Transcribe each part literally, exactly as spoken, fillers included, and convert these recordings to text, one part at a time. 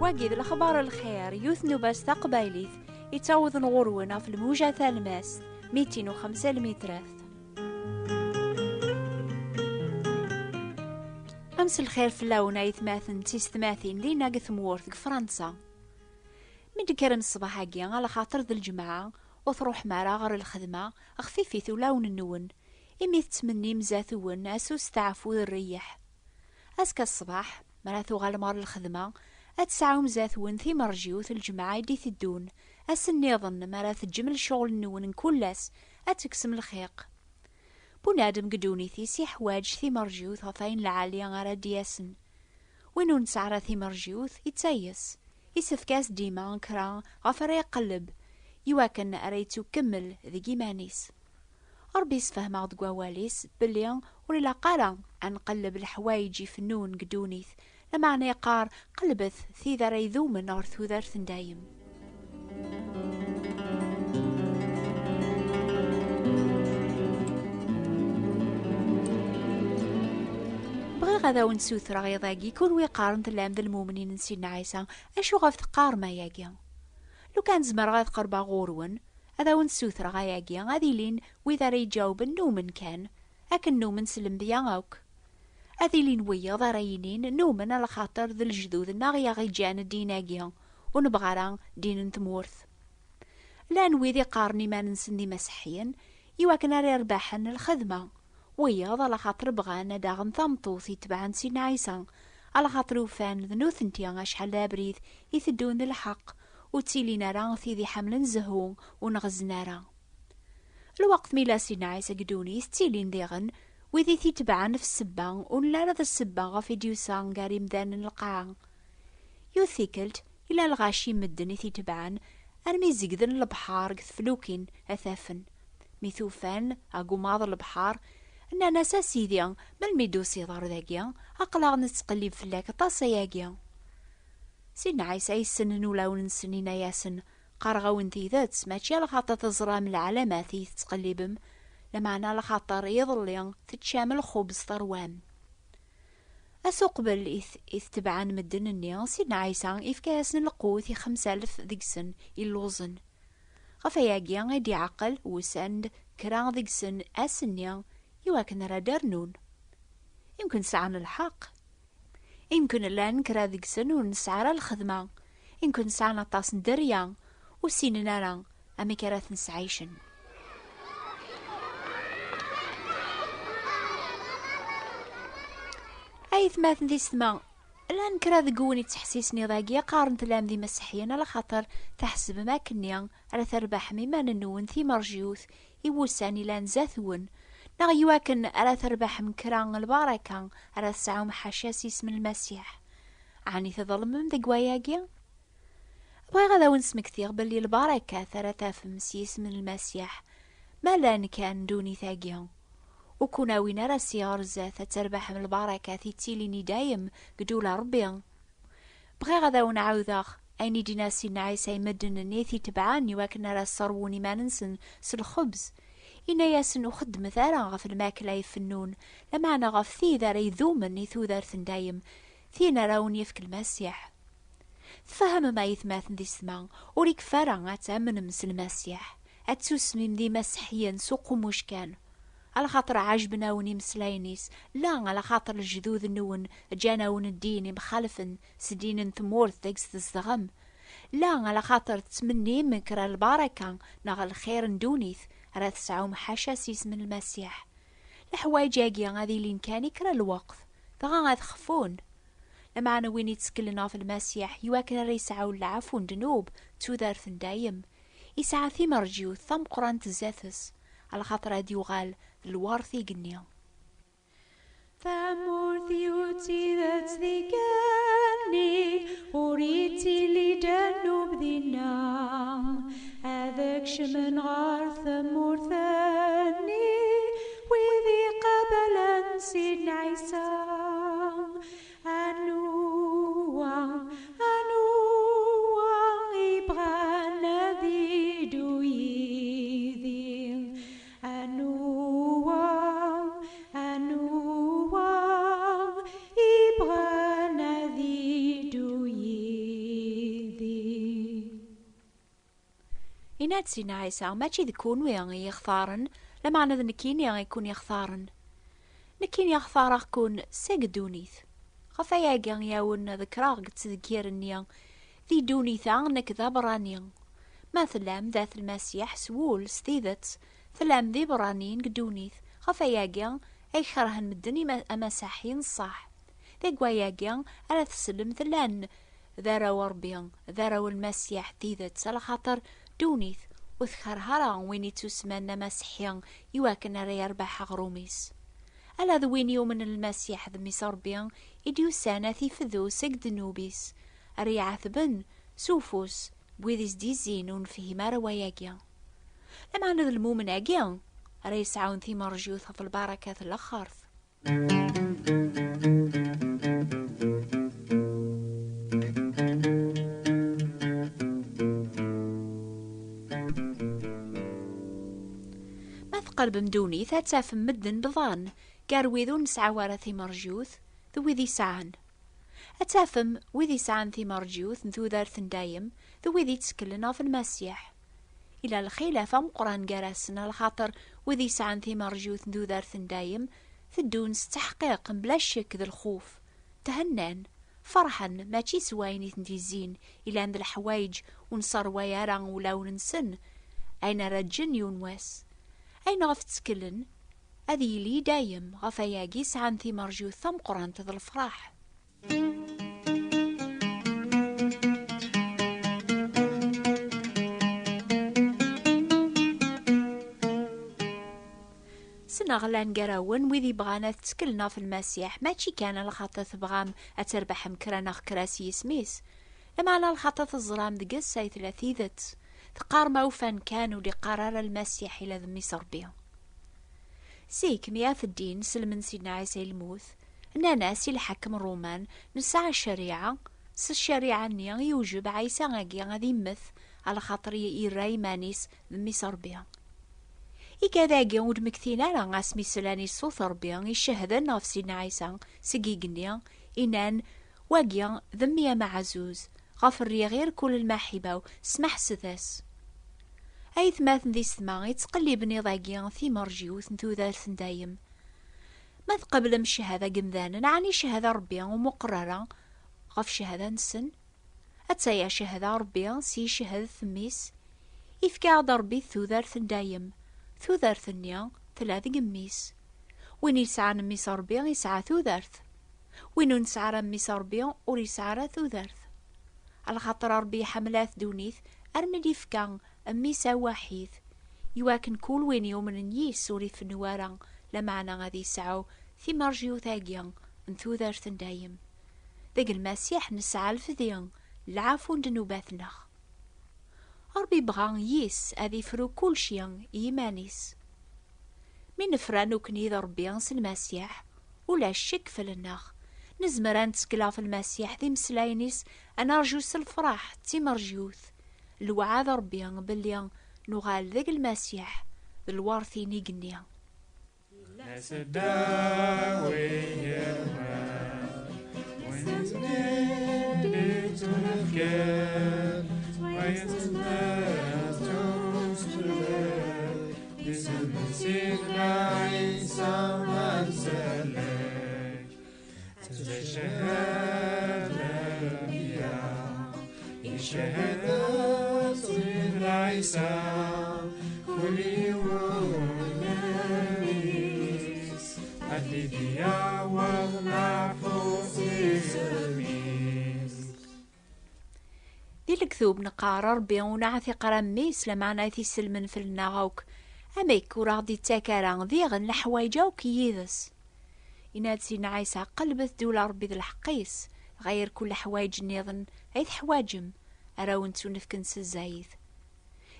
Wagi d lexbar n lxir, yiwet n nnuba s taqbaylit yettawḍen ɣur-wen ɣef lmuja talmast, mitin u xemsa lmitrat. Amselxir fell-awen, aytmaten d tiyessetmatin dinna deg tmurt, deg Fransa. Mi d-tekkrem ṣṣbeḥ-agi, ala xaṭer d lǧemɛa, ur tṛuḥem ara ɣer lxedma, xfifit ulawen-nwen, imi tettmennim zdat-wen ass usteɛfu d rreyyeḥ. Azekka ṣṣbeḥ, mi ara tuɣalem ɣer lxedma, ad tesɛum zdat-wen timerjiwt lǧemɛa i d-iteddun, ass nniḍen mi ara teǧǧem lecɣel-nwen n kul ass, ad tekksem lxiq. Bunadem deg ddunit-is iḥwaǧ timerjiwt ɣef wayen lɛali ara d-yasen. Win ur nesɛi ara timerjiwt, ittayes. Isefk-as dima kra ɣef ara iqelleb, iwakken ara yettukemmel deg iman-is. Ṛebbi yessefhem-aɣ deg wawal-is belli ur ilaq ara ad nqelleb leḥwayeǧ ifennun deg ddunit, lameɛna yeqqar: "Qellbet tid ara idumen ɣer tudert n dayem." Bɣiɣ ad awen-d-sutreɣ iḍ-agi, kunwi yeqqaren tellam d lmumnin n Sidna Ɛisa, acu ɣef teqqarem ayagi? Lukan zemreɣ ad qerbeɣ ɣur-wen, ad awen-d-sutreɣ ayagi, ad ilin wid ara iǧawben numen kan, akken numen s lenbiya akk. Ad ilin wiyaḍ ara yinin numen, ala xaṭer d lejdud-nneɣ i aɣ-iǧǧan ddin-agi, ur nebɣi ara ddin n tmurt. Llan wid iqqaren iman-nsen d imaseḥḥiyen, iwakken ara irbaḥen lxedma. Wiyaḍ, ala xaṭer bɣan ad aɣen tameṭṭut itebɛen Sidna Ɛisa, ala xaṭer ufan d nutenti acḥal d abrid iteddun d lḥeqq, ur ttilin ara tid iḥemmlen zzhu ur nɣezzn ara. Lweqt mi yella Sidna Ɛisa deg ddunit, ttilin diɣen wid i t-itebɛen ɣef ssebba ur nelli ara d ssebba ɣef i d-yusa gar imdanen n lqaɛa. Yiwet tikkelt, yella lɣaci n medden i t-itebɛen armi zegden lebḥer deg teflukin ad t-afen. Mi t-ufan deg umaḍ n lebḥer, nnan-as: "A Sidi, melmi d-tusiḍ ɣer dagi? Aql-aɣ nettqellib fell-ak aṭas ayagi." Sidna Ɛisa yessnen ulawen-nsen, yenna-yasen: "Qqareɣ-awen tidet, mačči ala xaṭer teẓram lɛalamat i tettqellibem, lameɛna ala xaṭer iḍelli teččam lxubz terwam." Ass uqbel i t-, i t-tebɛen medden-nni, Sidna Ɛisa ifka-yasen lqut i xemsa alef deg-sen illuẓen. Ɣef wayagi i d-iɛqel, usan-d kra deg-sen ass-nni iwakken ara d-rnun. Imken sɛan lḥeqq. Imken llan kra deg-sen ur nesɛi ara lxedma. Imken sɛan aṭas n dderya, ur ssinen ara amek ara ten-sɛicen. Aytmaten d yessetma, llan kra deg-wen yettḥessisen iḍ-agi, qqaren tellam d imaseḥḥiyen, ala xaṭer tḥesbem akkenni ara terbaḥem iman-nwen timerjiwt i wussan ilan zdat-wen, neɣ iwakken ara terbaḥem kra n lbaraka ara tesɛum ḥaca s yisem n Lmasiḥ. Ɛni tḍelmem deg wayagi? Bɣiɣ ad awen-smektiɣ belli lbarakat ara tafem s yisem n Lmasiḥ, ma llan kan ddunit-agi, ur kun-awin ara si ɣer zdat ad terbaḥem lbarakat ittilin i dayem deg ddula Ṛebbi. Bɣiɣ ad awen-ɛawdeɣ ayen i d-yenna Sidna Ɛisa i medden-nni i t-itebɛen iwakken ara sserwun iman-nsen s lxebz. Yenna-yasen: "Ur xeddmet ara ɣef lmakla ifennun, lameɛna ɣef tid ara idumen i tudert n dayem, tin ara awen-yefk Lmasiḥ." Tfehmem, ay atmaten d yessetma, ur ikeffi ara ad tamnem s Lmasiḥ, ad tsusmem d imaseḥḥiyen s uqummuc kan. Alaxaṭer ɛejben-awen imeslayen-is, la alaxaṭer lejdud-nwen ǧǧan-awen ddin imxalfen s ddin n tmurt deg tzedɣem, la alaxaṭer tettmennim kra n lbaraka neɣ lxir n ddunit ara tesɛum ḥaca s yisem n Lmasiḥ. Leḥwayeǧ-agi ad ilin kan i kra n lweqt, dɣa ad xfun. Lameɛna win itteklen ɣef Lmasiḥ iwakken ara yesɛu lɛafu n ddnub d tudert n dayem, yesɛa timerjiwt tameqqrant zdat-s, alaxaṭer ad yuɣal d lweṛt igenni. Tamurt-iw d tidet d igenni, ur ittili ddnub dinna. Ad kecmen ɣer tmurt-nni wid iqabalen Sidna Ɛisa. Anwa, anwa ibɣan ad iddu yid-i? Anwa, anwa ibɣan ad iddu yid-i? Ad Sidna Ɛisa, mačči d kunwi i yi-xtaren, lameɛna d nekkini i ken-ixtaren. Nekkini xtareɣ-ken seg ddunit. Ɣef ayagi yawen ḍekkreɣ deg ttdekkir-nni, di ddunit-a nekk d aberrani. Ma tellam d at Lmasiḥ s wul, s tidet, tellam d iberraniyen deg ddunit. Ɣef ayagi ay kerhen medden ima-, amasaḥi n ṣṣeḥ. Deg wayagi ara tsellem tellan d arraw n Ṛebbi, d arraw n Lmasiḥ d tidet, alaxaṭer ddunit ur tkerh ara win ittusman d amaseḥḥi iwakken ara yerbeḥ aɣrum-is. Ala d win yumnen Lmasiḥ d Mmi-s Ṛebbi i d-yusan ad t-ifdu seg ddnub-is, ara iɛetben s ufus n wid i s-d-izzin ur nefhim ara wayagi. Lameɛna d lmumen-agi ara yesɛun timerjut ɣef lbarakat n laxert. Ma tqelbem ddunit, ad tafem medden bḍan, gar wid ur nesɛi ara timerjut d wid yesɛan. Ad tafem wid yesɛan timerjut n tudert n dayem d wid yetteklen ɣef Lmasiḥ. Ila lxilaf ameqqran gar-asen, alaxaṭer wid yesɛan timerjut n tudert n dayem teddun s tteḥqiq mebla ccek d lxuf. Thennan, ferḥen, mačči s wayen i ten-d-izzin, ilan d leḥwayeǧ ur nesserway ara ulawen-nsen, ayen ara ǧǧen yiwen wass. Ayen ɣef tteklen, ad yili i dayem, ɣef ayagi sɛan timerjut tameqqrant d lefraḥ. Ssneɣ llan gar-awen wid yebɣan ad tteklen ɣef Lmasiḥ, mačči kan lxaṭer tebɣam ad trebḥem kra neɣ kra s yisem-is, lameɛna lxaṭer teẓram deg-s ay tella tidet. Teqqarem awfan kan ur d-iqqar ara Lmasiḥ ila d Mmi-s Ṛebbi. Zik, mi at ddin sellmen Sidna Ɛisa i lmut, nnan-as i lḥakem Ṛuman, nesɛa ccariɛa, s ccariɛa-nni yewjeb Ɛisa-agi ad immet, alaxaṭer i-, irra iman-is d Mmi-s Ṛebbi. Igad-agi ur d-mmektin ara asmi slan i ṣṣut Ṛebbi icehden ɣef Sidna Ɛisa seg igenni, inan, wagi d mmi ameɛzuz, ɣef rriɣ irkul lmaḥiba-w, smeḥset-as. Aytmaten d isetma, ittqelliben iḍ-agi timerjiwt n tudert n dayem. Ma tqeblem ccahada n yemdanen, ɛni ccahada n Ṛebbi ur muqer ara ɣef ccahada-nsen? Attaya ccahada n Ṛebbi s yicehhed f mmi-s. Ifka-aɣ-d Ṛebbi tudert n dayem. Tudert-nni tella deg mmi-s. Win yesɛan mmi-s Ṛebbi yesɛa tudert. Win ur nesɛi ara mmi-s Ṛebbi ur yesɛi ara tudert. Alaxaṭer Ṛebbi iḥemmel at ddunit armi d-ifka mmi-s awaḥid, iwakken kul win yumnen yis ur ifennu ara, lameɛna ad yesɛu timerjiwt-agi n tudert n dayem. Deg Lmasiḥ nesɛa lefdi, lɛafu n ddnubat-nneɣ. Ṛebbi yebɣa yis ad ifru kulci i yiman-is. Mi nefra nekni d Ṛebbi s Lmasiḥ, ulac ccek fell-nneɣ. Nezmer ad nettkel ɣef Lmasiḥ d imeslayen-is, ad nerju s lefṛaḥ d timerjiwt. Lewɛad Ṛebbi belli nuɣal deg Lmasiḥ d lweṛt igenni. Di lektub neqqar Ṛebbi ur nɛtiq ara mmi-s, lameɛna i t-isellmen fell-nneɣ akk. Amek ur aɣ-d-ittak ara diɣen leḥwayeǧ akk yid-s? Yenna-d Sidna Ɛisa, qelbet-d ula Ṛebbi d lḥeqq-is, dɣa irkul leḥwayeǧ nniḍen ay teḥwaǧem, ara wen-ttunefken s zzayed.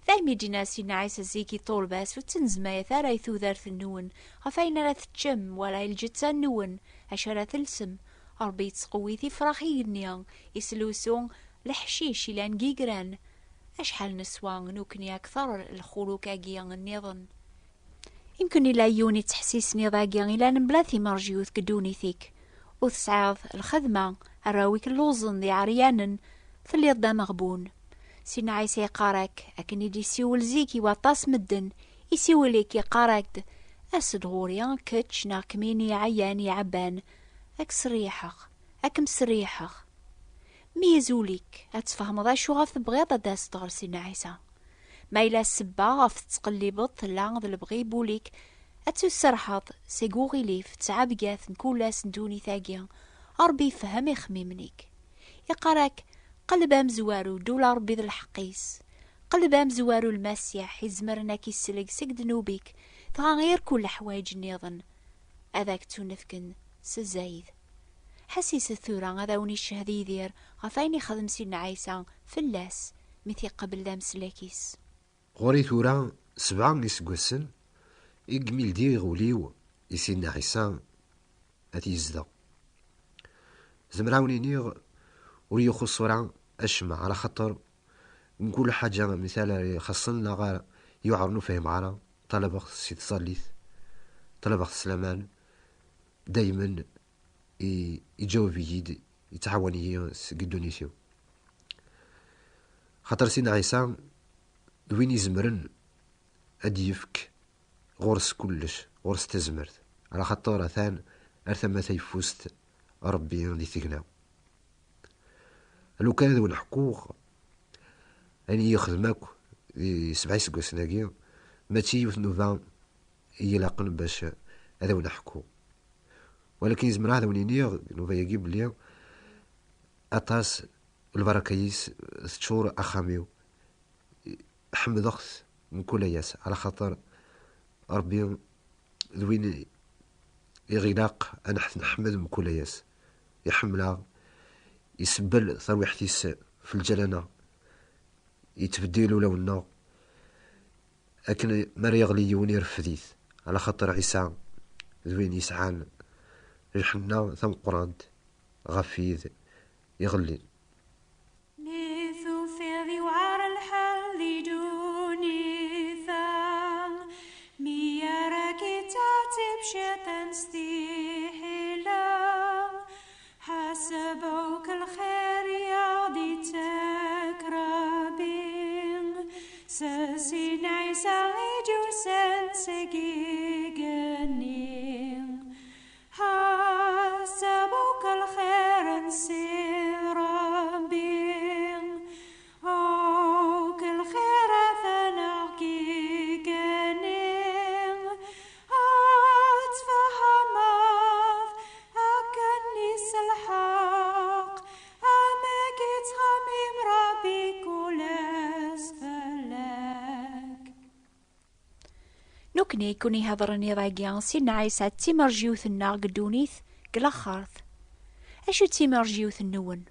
Daymi d-yenna Sidna Ɛisa zik i ṭṭulba-s, ur ttnezmayet ara i tudert-nwen, ɣef ayen ara teččem, wala i lǧetta-nwen, acu ara telsem. Ṛebbi yettqewwit ifrax igenni, islusu leḥcic ilan deg igran. Acḥal neswa nekni akteṛ lxuluk-agi nniḍen? Imken ila yiwen ittḥessisen iḍ-agi ilan mebla timerjiwt deg ddunit-ik. Ur tesɛiḍ lxedma, arraw-ik lluẓen d iɛeryanen, telliḍ d ameɣbun. Sidna Ɛisa yeqqar-ak, akken i d-isiwel zik i waṭas medden, isiwel-ik, yeqqar-ak-d: "As-d ɣur-i, kečč neɣ kemmini iɛyan iɛebban, ad k-sriḥeɣ, ad kem-sriḥeɣ." Meyyez ul-ik, ad tfehmeḍ acu ɣef tebɣiḍ ad d-taseḍ ɣer Sidna Ɛisa. Ma yella ssebba ɣef tettqellibeḍ tella d lebɣi n wul-ik, ad tt-serḥeḍ seg uɣilif d tɛebgat n kul ass n ddunit-agi. Ṛebbi ifehhem ixemmimen-ik. Iqqar-ak: "Qelleb amezwaru, ddula Ṛebbi d lḥeqq-is. Qelleb amezwaru Lmasiḥ izemren ad k-isellek seg ddnub-ik, dɣa irkul leḥwayeǧ nniḍen ad ak-ttunefken s zzayed." Ḥassiset tura ad awen-icehhed Yidir ɣef wayen ixdem Sidna Ɛisa fell-as mi t-iqbel d ameslak-is. Ɣur-i tura sebɛa iseggasen i yemildiɣ ul-iw i Sidna Ɛisa ad t-yezdeɣ. Zemreɣ ad wen-iniɣ ur yi-ixuṣṣ tura acemma, ala xaṭer mkul ḥaǧa, mital ara ixaṣṣen neɣ ara yuɛren ur fhimeɣ ara, ṭalabeɣ-t si tẓallit, ṭalabeɣ-t s laman, daymen i-, iǧaweb-iyi-d, yettɛawan-iyi seg ddunit-iw. Xaṭer Sidna Ɛisa d win izemren ad d-yefk ɣur-s kullec, ɣur-s tazmert, ala xaṭer atan ar tama tayeffust Ṛebbi di tegna. Lukan ad wen-ḥkuɣ ayen i yexdem akk di sebɛa iseggasen-agi, mačči yiwet nnuba i ilaqen bac ad wen-ḥkuɣ. Walakin zemreɣ ad wen-iniɣ, nnuba-agi, belli aṭas lbaraka-is teččur axxam-iw. Ḥemmdeɣ-t mkul ass, ala xaṭer Ṛebbi d win i ɣ-ilaq ad neḥ-, nḥemmed mkul ass. Iḥemmel-aɣ, isebbel tarwiḥt-is f lǧal-aneɣ, yettbeddil ulawen-nneɣ, akken mi ara yeɣli yiwen irfed-it, ala xaṭer Ɛisa d win yesɛan lḥenna tameqqrant ɣef wid iɣellin. Mi tufiḍ yewɛer lḥal di ddunit-a, mi ara k-ittɛettib cciṭan s tiḥila, ḥaseb akk lxir i aɣ-d-ittak Ṛebbi, s Sidna Ɛisa i d-yusan seg igenni. Ḥaseb akk lxir n Ssid Ṛebbi, akk lxirat n aɣ-igenni, ad tfehmeḍ akken i s lḥeqq amek i yettxemmim Ṛebbi kul ass fell-ak. Nekkni i ken-ihedṛen iḍ-agi, Sidna Ɛisa d timerjiwt-nneɣ deg ddunit, deg laxert. Acu d timerjiwt-nwen?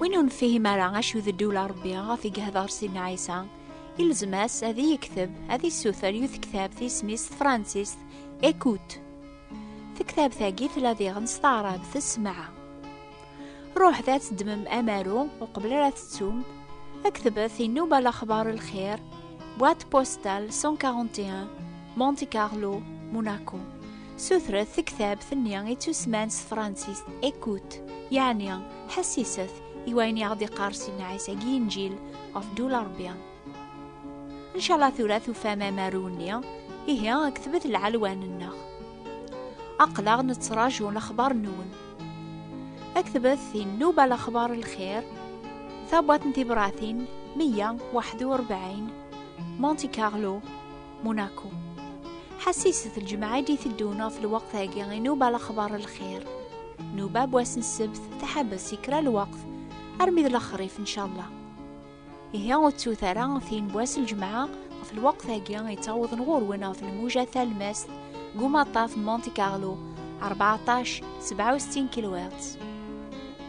Win ur nefhim ara acu d ddula Ṛebbi ɣef i yehdeṛ Sidna Ɛisa, ilzem-as ad yekteb, ad issuter yiwet tektabt isem-is s tefransist Écoute. Tektabt-agi tella diɣen s taɛrabt, Smeɛ. Ruḥet ad teddmem amaru uqbel ara tettum, ktbet i nnuba Lexbar Lxir, boîte postale cent quarante et un, Monte Carlo, Monaco. Sutret tektabt-nni ittusemman s tefransist Écoute, yeɛni ḥessiset i wayen i aɣ-d-iqqar Sidna Ɛisa deg Yinǧil ɣef ddula Ṛebbi. Ncallah tura tufam amaru-nni, ihi ktbet lɛelwan-nneɣ. Aql-aɣ nettraǧu lexbar-nwen. Ktbet i nnuba Lexbar Lxir, tabwaṭ n tibratin meyya waḥed u rebɛin, Monte Carlo, Monaco. Ḥassiset lǧemɛa i d-iteddun ɣef lweqt-agi i nnuba Lexbar Lxir. Nnuba n wass n ssebt tḥebbes i kra lweqt armi d lexrif, ncallah. Ihi ur ttut ara tin n wass n lǧemɛa ɣef lweqt-agi yettawḍen ɣur-wen ɣef lmuja talmast deg umaṭṭaf n Monte Carlo, rbeɛṭac sebɛa u settin kilohertz.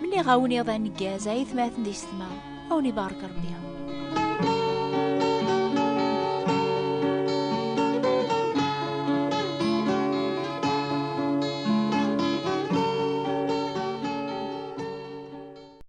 Mliɣ-awen iḍ aneggaz, ay atmaten d yessetma, a wen-ibarek Ṛebbi.